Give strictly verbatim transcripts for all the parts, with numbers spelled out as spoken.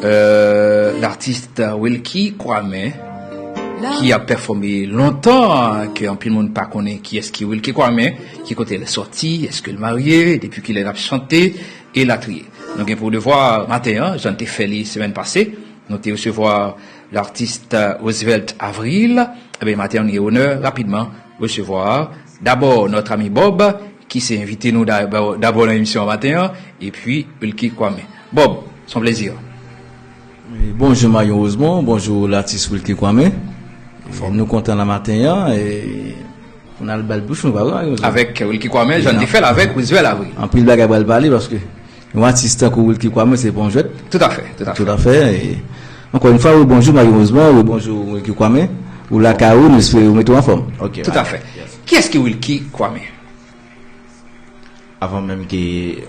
euh, l'artiste Wilky Kwame, ki ap pèfòme lontan, ke anpil moun pa konnen kiyès ki Wilky Kwame, ki kote l sòti, èske l marye, depi kilè l ap chante, elatriye. Nou gen pou devwa maten an, jan n te fè li semèn pase, nou te resevwa l'artiste Roosevelt Avril. Ebyen, maten an, nou gen onè rapidman resevwa dabò notre ami Bob, ki se envite nou dabò, dabò nan emisyon an maten an, epi Wilky Kwame. Bob, se yon plezi. Wi, bonjou Marion Rosemond, bonjou latis Wilky Kwame. Anfòm. Nou kontan nan maten an, e pou n al bal bouch nou, pa vre, Marion Rosemond? Avèk Wilky Kwame, jan n te fè l avèk Roosevelt Avril. Anpil bagay pral pale, paske yon atis tankou Wilky Kwame, se pa yon jwèt. Toutafè, toutafè. Toutafè. E, ankò yon fwa, wi, bonjou Marion Rosemond, wi, bonjou Wilky Kwame. Ou lakay ou, nou espere ou mete w anfòm. Ok. Toutafè. Kiyès ki Wilky Kwame? Avan menm ke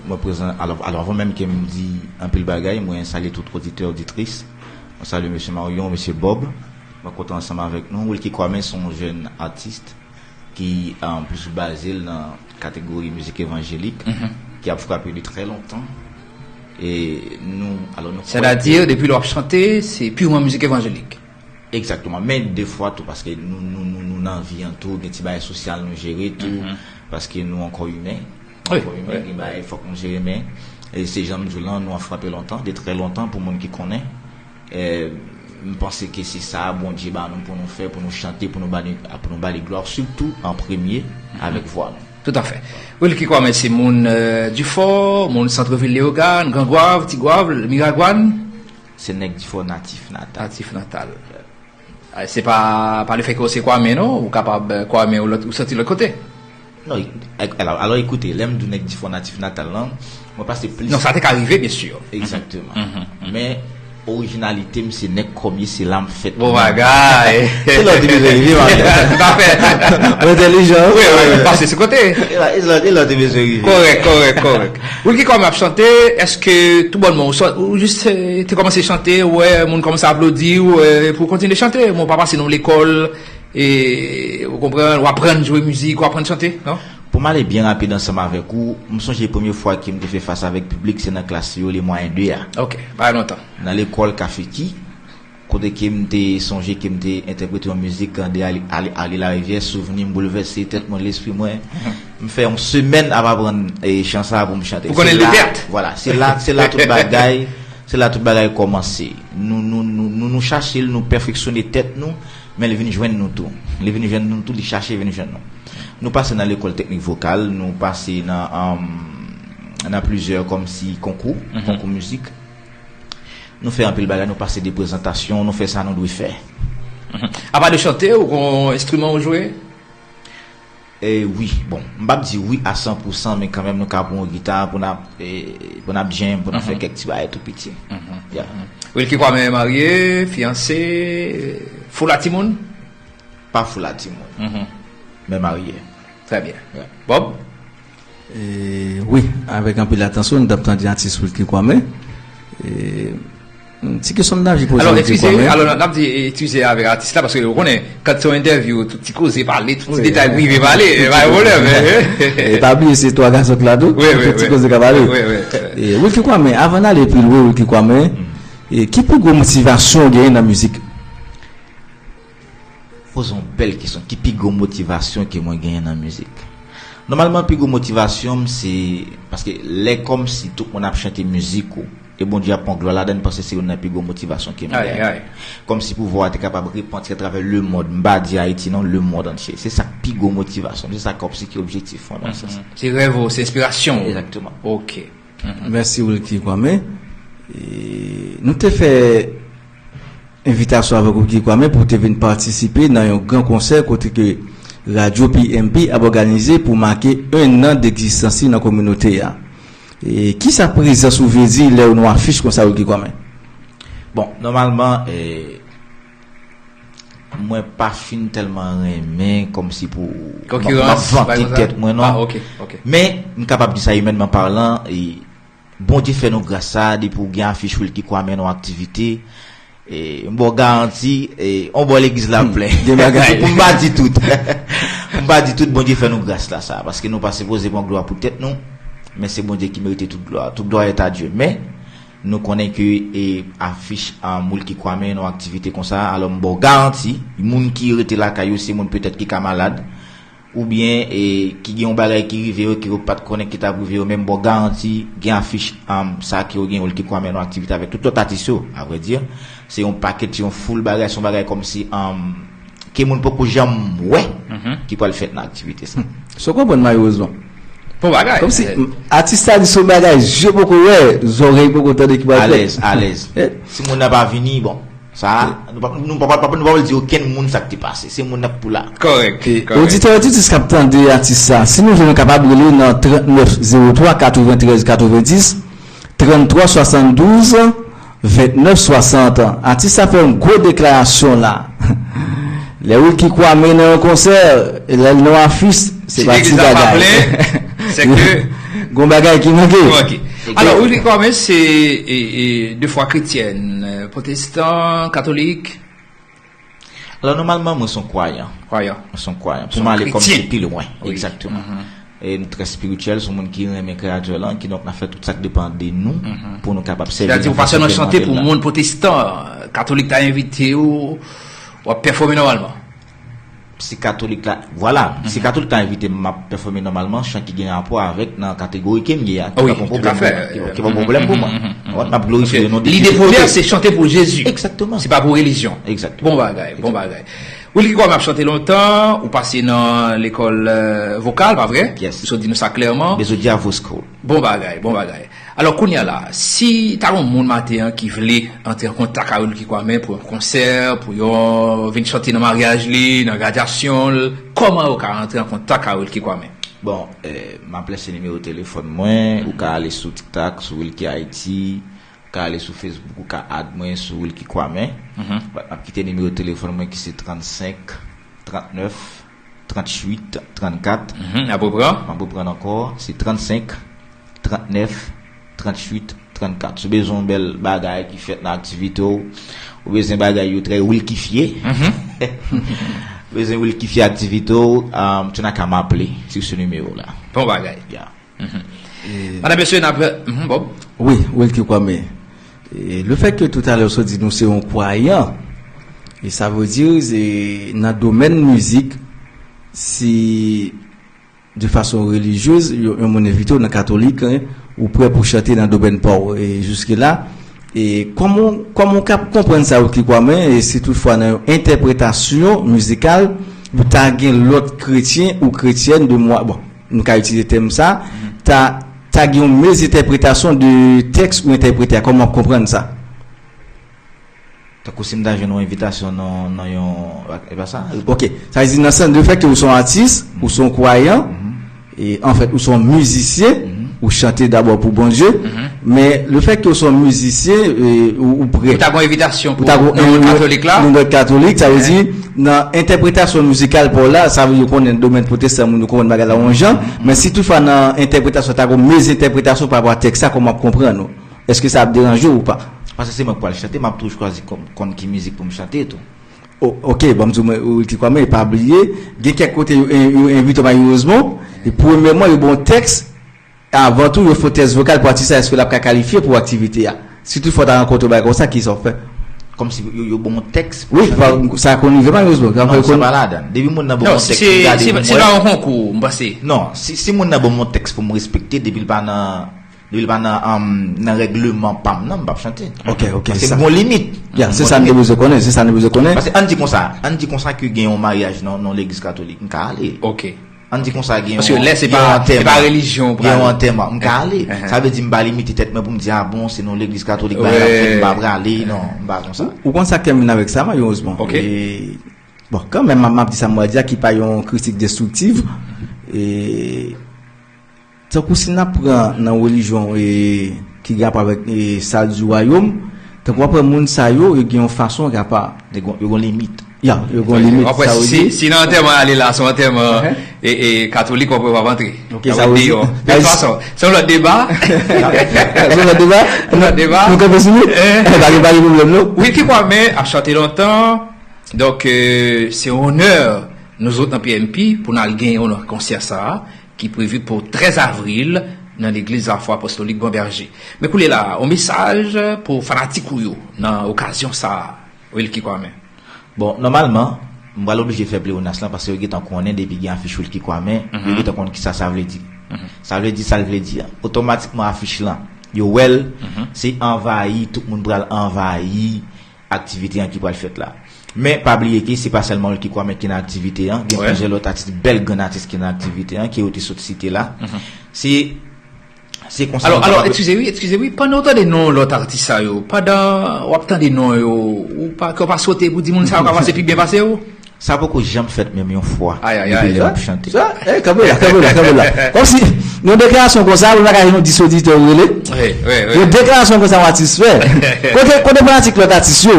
mwen prezan, alò, alò, avan menm ke m di anpil bagay, mwen salye tout oditè, oditris. Mwen salye mesye Marion, mesye Bob. Mwen kontan ansanm avèk nou. Wilky Kwame se yon jèn atis ki, um, plis baze l nan kategori mizik evanjelik, ki ap frape li trè lontan. E nou, alò, nou kwè Sètadi, depi lè w ap chante, se piman mizik evanjelik? Egzakteman. Men defwa tou, paske nou, nou, nou, nou nan vi an tou, gen ti bagay sosyal nou jere tou, paske nou ankò imen. Nou ankò imen, gen bagay fòk nou jere, men e se jan m di w lan, nou ap frape lontan, de trè lontan, pou moun ki konnen. E m panse ke se sa Bondye ba nou pou nou fè, pou nou chante, pou nou ba li, pou nou ba li glwa, sitou an premye, avèk vwa nou. Toutafè. Wilky Kwame se moun, euh, Difò, moun Santrevil, Leyogàn, Gran Gwav, Ti Gwav, Miragwàn? Se nèg Difò natif natal. Natif natal. Ah, se pa, pa lefèt ke w se Kwame, non? Ou kapab, euh, Kwame, ou lòt, ou soti lòt kote. Non, alò, alò, ekoute, lè m di w nèg Difò natif natal lan, mwen pase plis. Non, sa te ka rive, byen si. Egzakteman. Men, orijinalite m se nèg Kòmye, se la m fèt. Bon bagay. Se la w te bezwen rive, man. Toutafè. Mwen entèlijan. Wi, wi, wi, pase sou kote. E la, e la, e la w te bezwen rive. Kòrèk, kòrèk, kòrèk. Wilky Kwame ap chante, èske toubònman ou sòt, ou jis, eh, te kòmanse chante, ou wè moun kòmanse aplodi w, eh, pou w kontinye chante, men w pa pase nan lekòl, e, ou konprann, w aprann jwe mizik, w aprann chante, non? Pou m ale byen rapid ansanm avèk ou, m sonje premye fwa ke m te fè fas avèk piblik, se nan klas yo, le mwayen de a. Ok, pa gen lontan. Nan lekòl Kafeki, kote ke m te sonje ke m te entèprete yon mizik, Grande Allée, Allée, Allée la Rivière, souvni m boulvèse tèt mwen, lespri mwen. M fè yon semèn ap aprann, e, chan sa a pou m chante. Ou konnen l de tèt? Vwala, se la, se la tout bagay, se la tout bagay kòmanse. Nou, nou, nou, nou, nou chache l, nou pèfeksyone tèt nou, men li vin jwenn nou tou. Li vin jwenn nou tou, li chache vin jwenn nou. Nou pase nan lekòl teknik vokal, nou pase nan, um, nan plizyè kòmsi konkou, konkou mizik. Nou fè anpil bagay, nou pase de prezantasyon, nou fè sa nou dwe fè. Apa de chante, ou gon enstriman ou jwe? E wi, bon, m p ap di wi a san pou san, men kanmenm nou ka pran yon gita pou n ap, e, pou n ap djèm, pou n ap fè kèk ti bagay tou piti. Ya. Wilky Kwame marye, fiyanse, fou la timoun? Pa fou la timoun. Men marye. Trè byen. Bob? E, wi, avèk anpil atansyon, nou t ap tande atis Wilky Kwame. E, ti kesyon n ap poze Wilky Kwame. Alò, eskize, alò, n ap di, eskize avèk atis la, paske ou konnen, kan se yon entèvyou, tout ti koze pale, tout ti detay prive pale, e pa gen pwoblèm. E pa bliye, se twa gason k la tou, tout ti koze ka pale. E, Wilky Kwame, avan n ale pi lwen, Wilky Kwame, e, ki pi gwo motivasyon w genyen nan mizik? Poze yon bèl kesyon. Ki pi gwo motivasyon ke mwen genyen nan mizik? Nòmalman, pi gwo motivasyon m, se paske lè kòmsi tout moun ap chante mizik ou, e Bondye ap pran glwa ladan l, m panse se youn nan pi gwo motivasyon ke m genyen. Kòmsi pou vwa a te kapab repanti atravè lemonn. M pa di Ayiti non, lemonn antye. Se sa k pi gwo motivasyon m. Se sa kòmsi ki objektif mwen nan sans. Se rèv ou, se enspirasyon ou. Egzakteman. Ok. Mèsi Wilky Kwame. E, nou te fè envitasyon avèk Wilky Kwame pou w te vin patisipe nan yon gran konsè kote ke Radyo P M P ap òganize pou make en an degzistans li nan kominote a. E kisa prezans ou vle di lè w nan afich konsa, Wilky Kwame? Bon, nòmalman, e, mwen pa fin tèlman renmen kòmsi pou m ap vante tèt mwen, non. Men, m kapab di sa imènman palan, e, Bondye fè nou gras sa, depi w gen afich Wilky Kwame nan yon aktivite, e, m ba w garanti, e, yon bò legliz la plen. Gen bagay. Pou m pa di tout. Pou m pa di tout, Bondye fè nou gras la sa, paske nou pa sipoze pran glwa pou tèt nou, men se Bondye ki merite tout glwa. Tout glwa est à Dieu. Men, Nou konnen ke e, afich um, Wilky Kwame nan aktivite konsa, alò m ba w garanti, moun ki rete lakay yo se moun petèt ki ka malad, oubyen e, ki gen yon bagay ki rive yo ke yo pa t konnen ki t ap rive yo, men m ba w garanti gen afich um, sa ke yo gen Wilky Kwame nan aktivite avèk tout lòt atis yo, avrèdi. Se yon pakèt, se yon foul bagay, se yon bagay kòmsi um, ke moun poko janm wè ki pral fèt nan aktivite sa. So konprann malerezman. Bon bagay. Kòmsi atis la di se yon bagay zye poko wè, zòrèy poko tande ki pral fèt. Alèz, alèz. Si moun nan pa vini, bon. Sa, nou pa nou pa nou pa di okenn moun sa k te pase. Se moun nan k pou la. Kòrèk. Oditè, oditris k ap tande atis sa, si nou vle nou kapab rele nan trannèf zewo twa katreventrèz katrevendis, tranntrwa swasanndouz vennèf swasant. Atis la fè yon gwo deklarasyon la. Lè Wilky Kwame nan yon konsè, lè l nan afich, se pa ti bagay. Se ke Gon bagay ki manke. Ok. Alò, Wilky Kwame se e, e, de fwa kretyèn, pwotestan, katolik. Alò, nòmalman, mwen se yon kwayan. Kwayan. Mwen se yon kwayan. Pou m ale kòm se pi lwen. Egzakteman. E nou trè espirityèl, se yon moun ki renmen Kreyatè lan, kidonk n ap fè tout sa k depann de nou pou nou kapab sèvi. Sètadi ou pa sèlman chante pou moun pwotestan, katolik ta envite ou, w ap pèfòme nòmalman. Si katolik la, vwala, si katolik la envite m, m ap pèfòme nòmalman, chan ki gen rapò avèk nan kategori ke m ye a, ki pa yon pwoblèm pou mwen. Ki pa yon pwoblèm pou mwen. M ap glorifye non de Lide premyè se chante pou Jezi. Egzakteman. Se pa pou relijyon. Egzakteman. Bon bagay, bon bagay. Wilky Kwame ap chante lontan, ou pase nan lekòl vokal, pa vre? Yes. Ou sot di nou sa klèman. Bezodja Vocal. Bon bagay, bon bagay. Alò kounye a la, si ta gon moun maten an ki vle antre an kontak ak Wilky Kwame pou yon konsè, pou yon vin chante nan maryaj li, nan gradyasyon l, kòman yo ka antre an kontak ak Wilky Kwame? Bon, eh, m ap lese nimewo telefòn mwen, ou ka ale sou TikTok, sou Wilky Haiti, ou ka ale sou Facebook, ou ka add mwen sou Wilky Kwame. M ap kite nimewo telefòn mwen ki se trannsenk, trannèf, trannwit, trannkat. M ap reprann. M ap reprann ankò, se trannsenk, trannèf, trannwit, trannkat. Si w bezwen yon bèl bagay ki fèt nan aktivite w, ou bezwen bagay yo trè wilkifye, ou bezwen wilkifye aktivite w, um, tu n'as qu'à m'appeler sur ce numéro là. Bon bagay. Yeah. Madanm, mesye, n ap. Mhm, Bob. Wi, Wilky Kwame. E, le fèt ke toutalè w sot di nou se yon kwayan, e sa vle di se nan domèn mizik, si de fason relijyez, yon moun envite w nan katolik, ou prè pou chante nan domèn pa w. E jiske la, e kòman kòman w ka konprann sa, Wilky Kwame, e si toutfwa nan yon entèpretasyon mizikal, ou ta gen lòt kretyen ou kretyèn de mwa, bon, nou ka itilize tèm sa, ta ta gen yon mezentèpretasyon de tèks ou entèprete a, kòman w ap konprann sa? Tankou si m ta jwenn yon envitasyon nan, nan yon. E pa sa? Ok. Sa vle di nan sans de fèt ke ou se yon atis, ou se yon kwayan, e anfèt ou se yon mizisyen, ou chante dabò pou Bondye, men le fèt ke ou se yon mizisyen, e, ou, ou prè. Ou ta gen yon envitasyon pou nan yon katolik la? Nan yon katolik, sa vle di nan entèpretasyon mizikal pa w la, sa vle di ou konnen domèn pwotestan, moun yo konprann bagay la yon jan, men si toutfwa nan entèpretasyon, ta gen yon mezentèpretasyon pa rapò a tèks la, kòman w ap konprann ou? Èske sa ap deranje w ou pa? Paske se mwen k pral chante, m ap toujou chwazi konn ki mizik pou m chante tou. Ok, ban m di w, mwen, Wilky Kwame, pa bliye, gen kèk kote yo envite w malerezman, e premyèman, yo ba w yon tèks, avan tou, yo fè yon tès vokal pou atis la, èske l ap ka kalifye pou aktivite a? Si toutfwa w ta rankontre yon bagay konsa, kisa w fè? Kòmsi yo, yo ba w yon tèks? Wi, sa konn rive malerezman. Non, sa pa ladan. Depi moun nan ba w yon tèks, m gade pou m wè. Se pa yon konkou, m panse. Non, si, si moun nan ba m yon tèks pou m respekte, depi l pa nan Li pa nan, nan règleman pa m nan, m p ap chante. Ok, ok. Paske m gon limit. Ya, se sa n te bezwen konnen, se sa n te bezwen konnen. Paske ann di konsa, ann di konsa ke gen yon maryaj nan, nan legliz katolik, m ka ale. Ok. Ann di konsa gen yon, gen yon antèman. Gen yon antèman, m ka ale. Sa vle di m pa limite tèt mwen pou m di, a bon, se nan legliz katolik bagay la fèt, m pa prale, non, m pa konsa. Ou konn sa k fè m vin avèk sa, malerezman. Ok. Bon, kanmenm, m ap di sa m pral di a, ki pa yon kritik destriktiv. E, Tankou si n ap pran nan relijyon e, ki gen rapò avèk e, sal di wayòm, tankou w ap wè moun sa yo, yo gen yon fason y ap. Yo gon, yo gon limit. Ya, yo gon limit. W ap wè sa vle si, di. Si nan antèman ale la, se yon antèman e, e, katolik, w ap wè w ap antre. Ok, sa vle di. De tout fason, se yon lòt deba. Se yon lòt deba? Se yon lòt deba. Nou kanpe sou li? E, pa gen, pa gen pwoblèm, non. Wilky Kwame ap chante lontan. Donk, e, se yon onè nou zòt nan P N P pou n al genyen w nan konsè sa a. Ki previ pou trèz avril nan legliz Lafwa Apostolik Bon Bèje. Men koulye la, yon mesaj pou fanatik ou yo nan okazyon sa a, Wilky Kwame. Bon, nòmalman, m pral oblije fè pleonas lan paske yo gentan konnen depi gen afich Wilky Kwame, yo gentan konn kisa sa vle di. Sa vle di sa l vle di a. Otomatikman afich lan, yo wè l, se anvayi, tout moun pral anvayi aktivite an ki pral fèt la. Men pa bliye ke se pa sèlman Wilky Kwame ki nan aktivite an, gen plizyè lòt atis, bèl grenn atis ki nan aktivite an, ke yo te sot site la. Se Se konsa. Alò, alò, eskize wi, eskize wi, pandan w tande non lòt atis sa yo, pandan w ap tande non yo, ou pa, kè w pa sote pou di moun sa yo ka pase pi byen pase w? Sa poko janm fèt menm yon fwa. Ayayay. Depi lè m ap chante. Sa, eh, kanpe la, kanpe la, kanpe la. Kòmsi, yon deklarasyon konsa, ou pa ka yon dis oditè ou rele. Wi, wi, wi. Yon deklarasyon konsa, yon atis fè. Kote, kote fanatik lòt atis yo?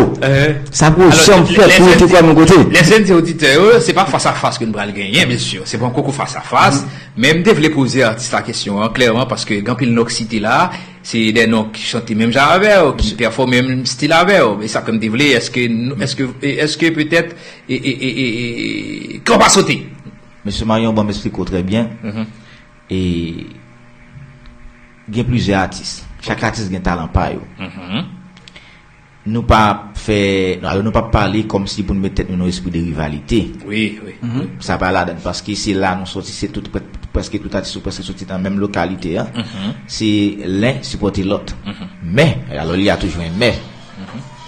Sa poko janm fèt pou rete kwa yon kote. Lè se n di oditè yo, se pa fas a fas ke n pral genyen, byen si. Se pa yon konkou fas a fas. Men m te vle poze atis la kesyon an klèman, paske gen anpil non k site la, se de non ki chante menm jan avè w, ki pèfòme menm stil avè w. E sa ke m te vle, èske, èske, èske petèt, e, e, e, e, e, kè w pa sote? Mesye Marion, bon, m esplike w trè byen. E gen plizyè atis. Chak atis gen talan pa yo. Nou pa ap fè, alò nou pa ap pale kòmsi pou nou met tèt nou nan espri de rivalite. Wi, wi. Sa pa ladan l, paske se la nou soti, se tout, prèske tout atis yo prèske soti nan menm lokalite a. Se len sipòte lòt. Men, alò li a toujou en men.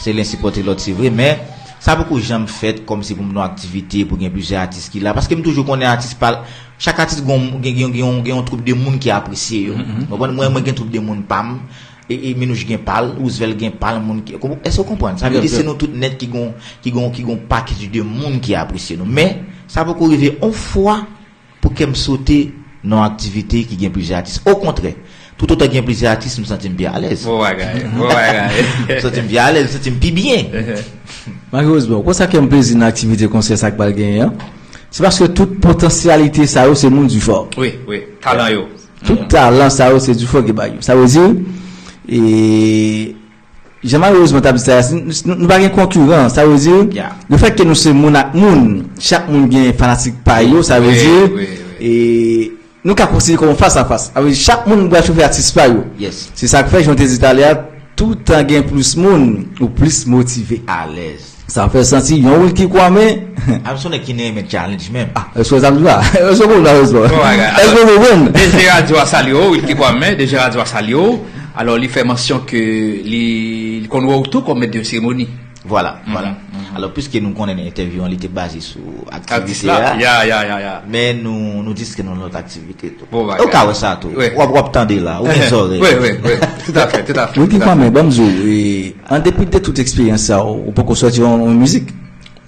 Se len sipòte lòt, se vre, men sa poko janm fèt kòmsi pou m nan aktivite, pou gen plizyè atis ki la. Paske m toujou konnen atis pa, chak atis gen, gen, gen, gen, gen yon twoup de moun ki apresye yo. Konprann? Mwen, mwen gen twoup de moun pa m. E, e Minouch gen pa l, Roosevelt gen pa l, moun ki, èske w konprann? Sa vle di se nou tout nèt ki gon, ki gon, ki gon pakèt de moun ki apresye nou. Men, sa poko rive on fwa pou kè m sote nan yon aktivite ki gen plizyè atis. Okontrè, toutotan gen plizyè atis, m santi m pi alèz. Bon bagay, bon bagay. M santi m pi alèz, m santi m pi byen. Malerezman, konsa kè m plezi nan aktivite konsè sa k pral genyen an. Se paske tout potansyalite sa yo se moun Difò. Wi, wi, talan yo. Tout talan sa yo se Difò ki ba yo. Sa vle di, e, jan malerezman t ap di sa, nou, nou pa gen konkiran. Sa vle di, lefètke nou se moun ak moun, chak moun gen fanatik pa yo, sa vle di, e, nou ka konsidere kòm fas a fas. Sa vle di, chak moun pral chofè atis pa yo. Se sa k fè, jan w te di talè a, toutan gen plis moun, ou plis motive. Alèz. Sa fè santi yon Wilky Kwame. A m se yon nèg ki renmen challenge menm. Ah, èske w sa m di la? Èske w konprann la, èske w konprann? DG Radio a salye w, Wilky Kwame, DG Radio a salye w. Alò, li fè mansyon ke li, li konn wè w tou kòm mèt de seremoni. Vwala, vwala. Alò, piske nou konnen entèvyou an, li te baze sou aktivite a. Ya, ya, ya, ya. Men nou, nou diske nou lòt aktivite tou. Bon bagay. Ou ka wè sa tou. W ap, w ap tande la. Ou gen zòrèy. Wi, wi, wi. Toutafè, toutafè. Wilky Kwame, ban m di w, e, an depi de tout eksperyans sa, ou poko sòti yon, yon mizik.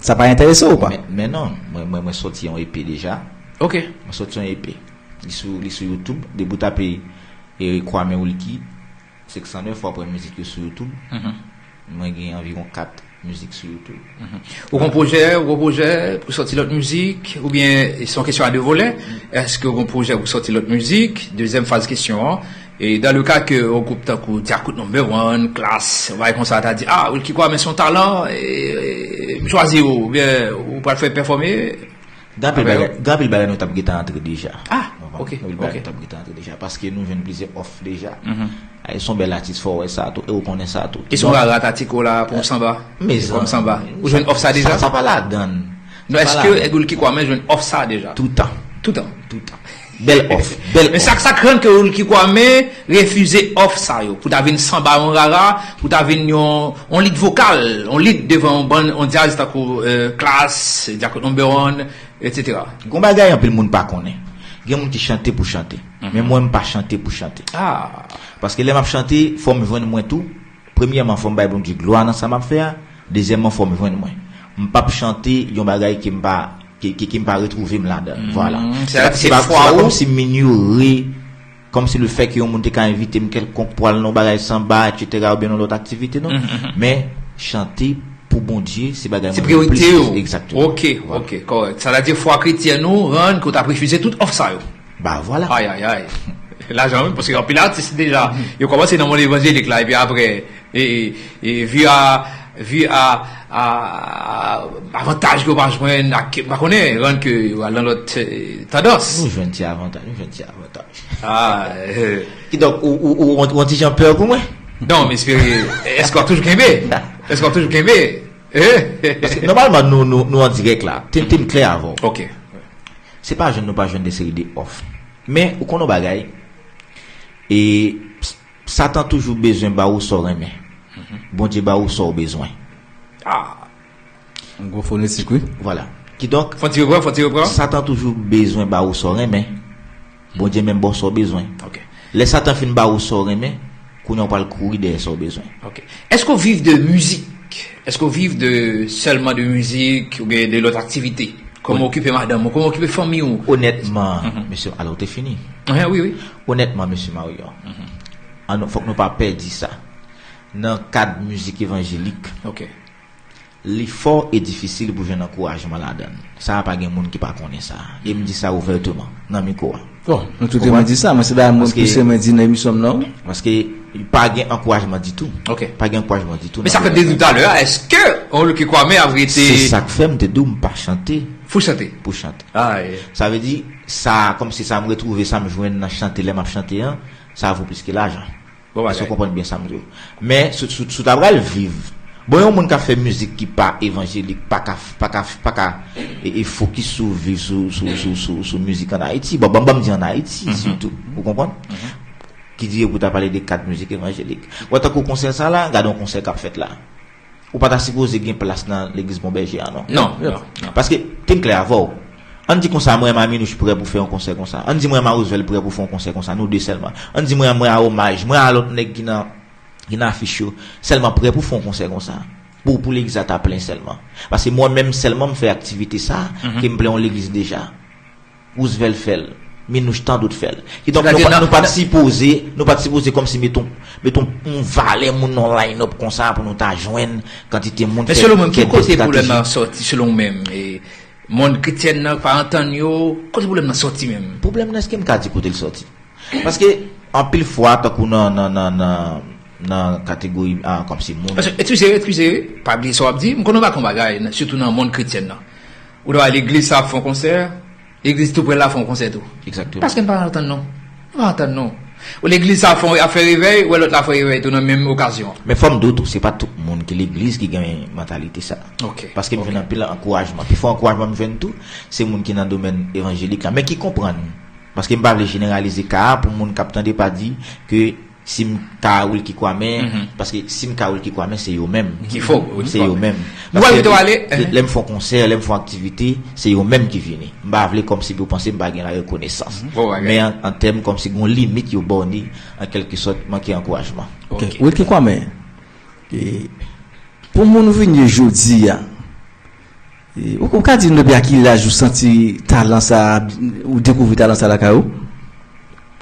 Sa pa enterese w ou pa? Men, men non, mwen, mwen, mwen sòti yon EP deja. Ok. Mwen sòti yon EP. Li sou, li sou YouTube. Depi w tape, e, Kwame Wilky, senk san nèf, w ap wè mizik yo sou YouTube. Mwen gen anviwon kat mizik sou YouTube. Ou gon pwojè, ou gon pwojè pou sòti lòt mizik, oubyen se yon kesyon a de volè? Èske ou gon pwojè pou sòti lòt mizik? Dezyèm faz kesyon an. E dans le cas ke yon gwoup tankou Djakout Number One, Klass, bagay konsa ta di, ah, Wilky Kwame se yon talan, e, e, m chwazi ou, oubyen ou pral fè pèfòme, Gen anpil bagay, gen anpil bagay nou t ap gentan antre deja. Ah, ok, ok. Gen anpil bagay nou t ap gentan antre deja, paske nou jwenn plizyè òf deja. E se yon bèl atis, fò w wè sa tou, e ou konnen sa tou. E se yon rara tatiko la pou yon sanba? Mezanmi. Kòm sanba. Ou jwenn òf sa deja? Sa, sa pa ladann. Non, èske Wilky Kwame jwenn òf sa deja? Toutan. Toutan. Toutan. Bèl òf, bèl òf. Men sa, sa k rann ke Wilky Kwame refize òf sa yo, pou ta vin sanba yon rara, pou ta vin yon, yon lit vokal, yon lit devan yon bann, yon djaz tankou, euh, Klass, Djakout Number One, etsetera. Gon bagay anpil moun pa konnen. Gen moun ki chante pou chante. Men mwen, m pa chante pou chante. Paske lè m ap chante, fò m jwenn mwen tou. Premyèman, fò m bay Bondye glwa nan sa m ap fè a. Dezyèmman, fò m jwenn mwen. M p ap chante yon bagay ke m pa, ke, ke, ke m pa retwouve m ladan l. Vwala. Se pa, se pa, se pa kòmsi m inyore, kòmsi lefètke yon moun te ka envite m kèlkonk pou al nan yon bagay sanba, etsetera, oubyen nan lòt aktivite, non. Men, chante pou Bondye, se bagay mwen renmen plis. Se priyorite w. Egzakteman. Ok, ok, kòrèk. Sa vle di fwa kretyèn ou rann ke w t ap refize tout òf sa yo. Bah voilà. Ay, ay, ay. Lajan wi, paske anpil atis deja, yo kòmanse nan mond evanjelik la, epi apre, e, e, e, vi a, vi a, a, a avantaj ke w pa jwenn, ak, m pa konnen, rann ke w al nan lòt, eh, tandans. Nou jwenn ti avantaj, nou jwenn ti avantaj. Ah, eh. Kidonk, ou, ou, ou, ou, ou yon ti jan pè pou mwen? Non, m espere, èske w ap toujou kenbe? Èske w ap toujou kenbe? Eh? Paske nòmalman, nou, nou, nou an dirèk la. Te, te m klè avè w. Ok. Se pa jwenn nou pa jwenn de seri de òf. Men, ou konn yon bagay, e Satan toujou bezwen ba ou sa w renmen. Bondye ba ou sa w bezwen. Ah. Yon gwo fonetik, wi. Vwala. Kidonk, fon ti repran, fon ti repran. Satan toujou bezwen ba ou sa w renmen. Bondye menm ba w sa w bezwen. Ok. Lè Satan fin ba ou sa w renmen, kounye a w pral kouri dèyè sa w bezwen. Ok. Èske w viv de mizik? Èske w viv de, sèlman de mizik oubyen de lòt aktivite? Kòman w okipe madanm ou? Kòman w okipe fanmi w? Onètman, mesye, alò, ou te fini? Wi, wi. Onètman, mesye Mario, an nou, fòk nou pa pè di sa. Nan kad mizik evanjelik, ok, li fò e difisil pou jwenn ankourajman ladan l. Sa a, pa gen moun ki pa konnen sa. E m di sa ouvèteman, nan mikwo a. Bon, nou tout mwen di sa, mwen se bagay mwen pouse mwen di nan emisyon m nan, wi. Paske pa gen ankourajman ditou. Ok. Pa gen ankourajman ditou. Men sa fè m te di w talè a, èske Wilky Kwame ap rete? Se sa k fè m te di w m pa chante. Pou chante? Pou chante. Ah, yeah. Sa vle di, sa, kòmsi sa m retwouve, sa m jwenn nan chante, lè m ap chante an, sa vo plis ke lajan. Bon bagay. Èske w konprann byen sa m di w? Men, si, si, si w ta pral viv, bon, yon moun k ap fè mizik ki pa evanjelik, pa ka, pa ka, pa ka, e, e fokis sou viv sou, sou, sou, sou, sou mizik ann Ayiti. Bon, ban, ban m di ann Ayiti, sitou. Ou konprann? Ki di pou ta pale de kad mizik evanjelik. Ou wè tankou konsè sa la, gade yon konsè k ap fèt la. Ou pa ta sipoze gen plas nan legliz Bon Bèje a, non. Non, non, non. Paske, te m klè avè w. Ann di konsa, mwen a Minouche prè pou fè yon konsè konsa. Ann di mwen a Roosevelt prè pou fè yon konsè konsa. Nou de sèlman. Ann di mwen a, mwen a Omaj, mwen a lòt nèg ki nan, ki nan afich yo, sèlman prè pou fè yon konsè konsa. Pou, pou legliz la ta plen sèlman. Paske mwen menm sèlman m fè aktivite sa, ke m plen yon legliz deja. Roosevelt fè l. Minouche, tan dòt fè l. Kidonk, nou pa, nou pa t sipoze, nou pa t sipoze kòmsi met yon, met yon, yon valè moun nan line-up konsa pou nou ta jwenn kantite moun. Men selon mwen, ki kote pwoblèm nan sòti, selon w menm? E, monn kretyèn nan pa antann yo, kote pwoblèm nan sòti menm? Pwoblèm nan, èske m ka di kote l sòti? Paske, anpil fwa, tankou nan, nan, nan, nan, nan kategori, ah, kòmsi moun. Paske, eskize, eskize, pa bliye sa w ap di, m konnen w pa konn bagay, sitou nan monn kretyèn nan. Ou ta wè legliz sa ap fè yon konsè, legliz tou prè la fè yon konsè tou. Egzakteman. Paske n pa antann non. Nou pa antann non. Ou legliz sa ap fè, ap fè revèy, ou wè lòt la fè revèy tou nan menm okazyon an. Men fò m di w tou, se pa tout moun ki legliz ki gen mantalite sa. Ok. Paske m jwenn anpil ankourajman. Pifò ankourajman m jwenn tou, se moun ki nan domèn evanjelik la, men ki konprann. Paske m pa vle jeneralize ka a pou moun k ap tande pa di ke si m ka Wilky Kwame, paske si m ka Wilky Kwame, se yo menm. Ki fo, Wilky Kwame. Se yo menm. Nou pa kite w ale. Paske lè, lè m fè yon konsè, lè m fè yon aktivite, se yo menm ki vini. M pa vle kòmsi pou yo panse m pa gen larekonesans. Bon bagay. Men an, an tèm kòmsi gen yon limit yo ba w ni, an kèlkesòt, manke ankourajman. Ok. Ok. Wilky Kwame, e, pou moun vini jodi a, e, ou, ou ka di nou depi a ki laj ou santi talan sa, ou dekouvri talan sa lakay ou?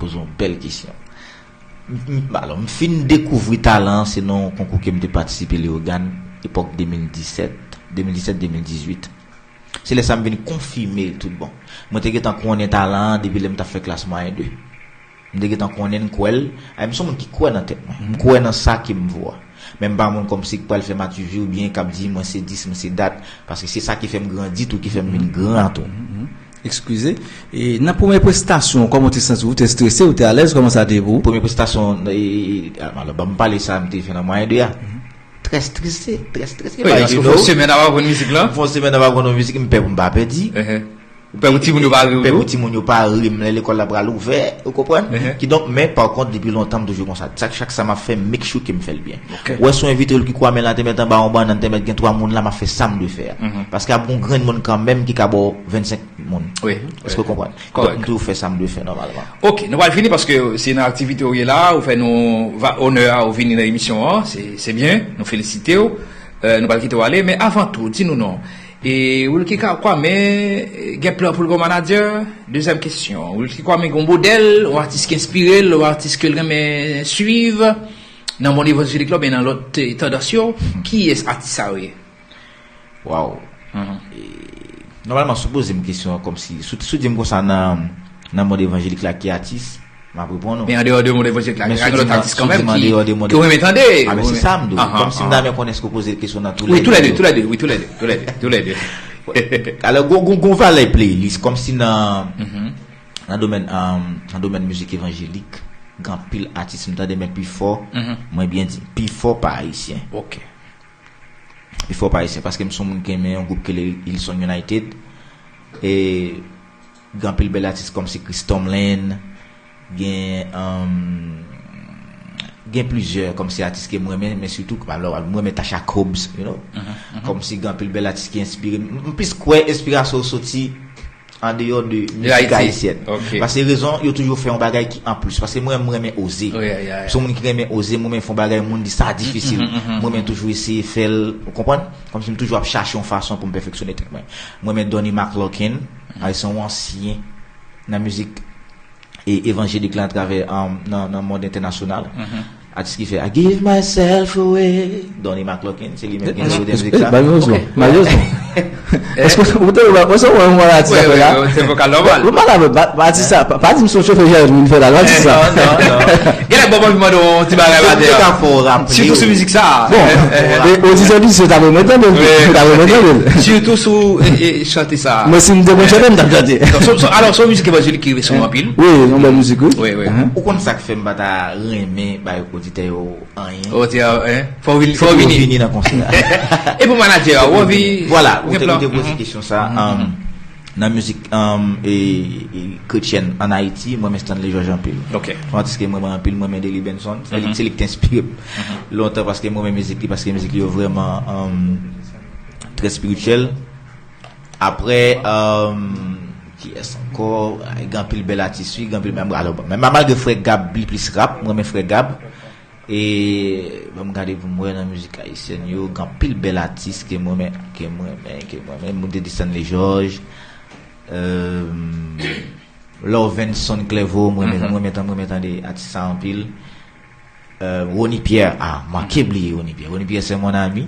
Poze yon bèl kesyon. M, m, alò, m fin dekouvri talan an, se nan yon konkou ke m te patisipe Leyogàn, epòk de mil disèt, de mil disèt, de mil dizuit. Se lè sa m vin konfime l tout bon. Mwen te gentan konnen talan an depi lè m t ap fè klas mwayen de. M te gentan konnen l, kwè l. Ay, m se yon moun ki kwè nan tèt mwen. M kwè nan sa ke m vo a. Men m pa moun kòmsi k pral fè matifi oubyen k ap di mwen se dis, mwen se dat. Paske se sa ki fè m grandi tou, ki fè m vin gran tou. Eskize. E nan premye prestasyon, kòman w te santi w? Ou te strese, ou te alèz? Kòman sa te ye pou ou? Premye prestasyon, e, e, e, alò, ban m pale sa m te fè nan mwayen de a. Trè strese, trè strese. Wi, paske w fè yon semèn ap aprann mizik la. M fè yon semèn ap aprann yon mizik, m pè pou m pa pèdi. Ou pè pou timoun yo pa ri w tou? Pè pou timoun yo pa ri m lè lekòl la pral ouvè, ou konprann? Kidonk, men pa kont, depi lontan, m toujou konsa. Chak, chak sa m ap fè, m make sure ke m fè l byen. Ok. Ou wè, si w envite Wilky Kwame la, te mèt anba yon bannann, te mèt gen twa moun la, m ap fè sa m dwe fè a. Paske ap gen yon grenn moun kanmenm ki ka ba w vennsenk moun. Wi, wi. Èske w konprann? Kòrèk. Donk, m toujou fè sa m dwe fè nòmalman. Ok, nou pral fini paske se nan aktivite w ye la, ou fè nou va-, onè a, ou vini nan emisyon an, se, se byen, nou felisite w. Euh, nou pral kite w ale, men avan tou, di nou non. E Wilky Ka-, Kwame, eh, gen plan pou l gon manadjè? Dezyèm kesyon, Wilky Kwame gon modèl, yon atis ki enspire l, yon atis ke l renmen swiv nan monn evanjelik la, oubyen nan lòt, eh, tandans yo? Kiyès atis sa yo ye? Waw. E, nòmalman, si w poze m kesyon an kòmsi, si w, si w di m konsa nan, nan monn evanjelik la, ki atis, M ap reponn ou. Men andeyò de mond evanjelik la, gen lòt atis kanmenm ki, ki w renmen tande. A, men se sa m di w. Kòmsi m ta renmen konnen èske w poze kesyon nan tou lè de. Wi, tou lè de, tou lè de, wi, tou lè de, tou lè de, tou lè de. Alò, gon, gon, gon valè playlist, kòmsi nan, nan domèn, nan domèn mizik evanjelik, gen anpil atis m tande, men pi fò, mwen byen di, pi fò pa ayisyen. Ok. Pi fò pa ayisyen, paske m se yon moun ki renmen yon gwoup ki rele Hillsong United. E gen anpil bèl atis kòmsi Chris Tomlin, gen, um, gen plizyè kòmsi atis ke m renmen, men sitou, alò, m renmen Tasha Cobbs, you know. Kòmsi gen anpil bèl atis ki enspire m. M plis kwè enspirasyon yo soti andeyò de mizik ayisyèn. Paske rezon, yo toujou fè yon bagay ki anplis. Paske mwen, mwen renmen oze. Son moun ki renmen oze, mwen renmen fè yon bagay, moun di sa difisil. Mwen renmen toujou eseye fè l, ou konprann? Kòmsi m toujou ap chache yon fason pou m pèfeksyone tèt mwen. Mwen renmen Donnie McClurkin, se yon ansyen nan mizik e evanjelik la atravè, um, nan, nan mond entènasyonal. Atis ki fè I give myself away. Donnie McClurkin, se li menm ki enspire mizik sa. Malerezman. Malerezman. Èske ou te wè, mwen se wè yon atis la fè la? Se vokal nòmal. Mwen pa la, pa, pa atis sa, pa, pa di m se yon chofè jèrèt vin fè la, non, atis sa. Non, non, non. Genlè bon, mwen mande yon ti bagay atè. Sitou sou mizik sa. Bon, e, oditè, oditè, ta renmen tande l. Ta renmen tande l. Sitou sou, e, e, chante sa. Mwen, si m te konn chante, m t ap chante. Alò, se yon mizik evanjelik ki rive sou mwen anpil. Wi, yon bèl mizik, wi. Wi, wi. Ou konn sa k fè m pa ta renmen bay oditè yo anyen? Oditè, hein? Fò w vini, fò w vini. Vini nan konsè a. E pou manadjè a, ou anvi? Vwala, ou te, ou te poze kesyon sa. Um, nan mizik, um, e, e, kretyèn ann Ayiti, mwen renmen Stanley George anpil. Ok. Yon atis ke mwen renmen anpil, mwen renmen Delly Benson. Se li, se li ki te enspire m lontan paske mwen renmen mizik li, paske mizik li yo vrèman, um, trè espirityèl. Apre, um, kiyès ankò? Gen anpil bèl atis, wi, gen anpil, men, alò, men malgre Frè Gab li plis rap, mwen renmen Frè Gab. E ban m gade pou m wè nan mizik ayisyèn yo, gen anpil bèl atis ke mwen renmen, ke mwen renmen, ke mwen renmen. Moun te di Stanley George, euh, Lorvenson Clairvaux, mwen renmen, mwen renmen, mwen renmen tande atis sa anpil. Euh, Rony Pierre, ah, manke bliye Rony Pierre. Rony Pierre, c'est mon ami.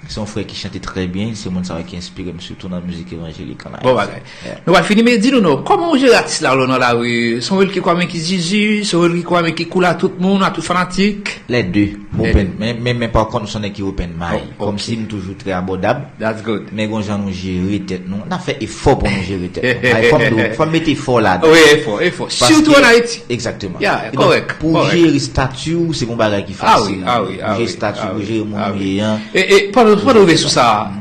Se yon frè ki chante trè byen, se moun sa yo ki enspire m sitou nan mizik evanjelik an Ayiti. Bon bagay. Nou pral fini, men di nou non, kòman ou jere atis la lè w nan lari? Se yon moun ki kwame ki zizi, se yon moun ki kwame ki cool a tout moun, a tout fanatik? Les deux. Open. Men, men, men pa kont, m se yon nèg ki open mind. Kòmsi m toujou trè abòdab. That's good. Men gon jan nou jere tèt nou. N ap fè efò pou nou jere tèt nou. Fò m di w, fò m mete efò ladan. Wi, efò, efò. Sitou ann Ayiti. Egzakteman. Yeah, kòrèk. Pou jere estati w, se pa yon bagay ki fasil. Ah wi, ah wi, ah wi. Pou jere estati w, pou jere moun ou ye an. E, e, pandan, pandan w rive sou sa,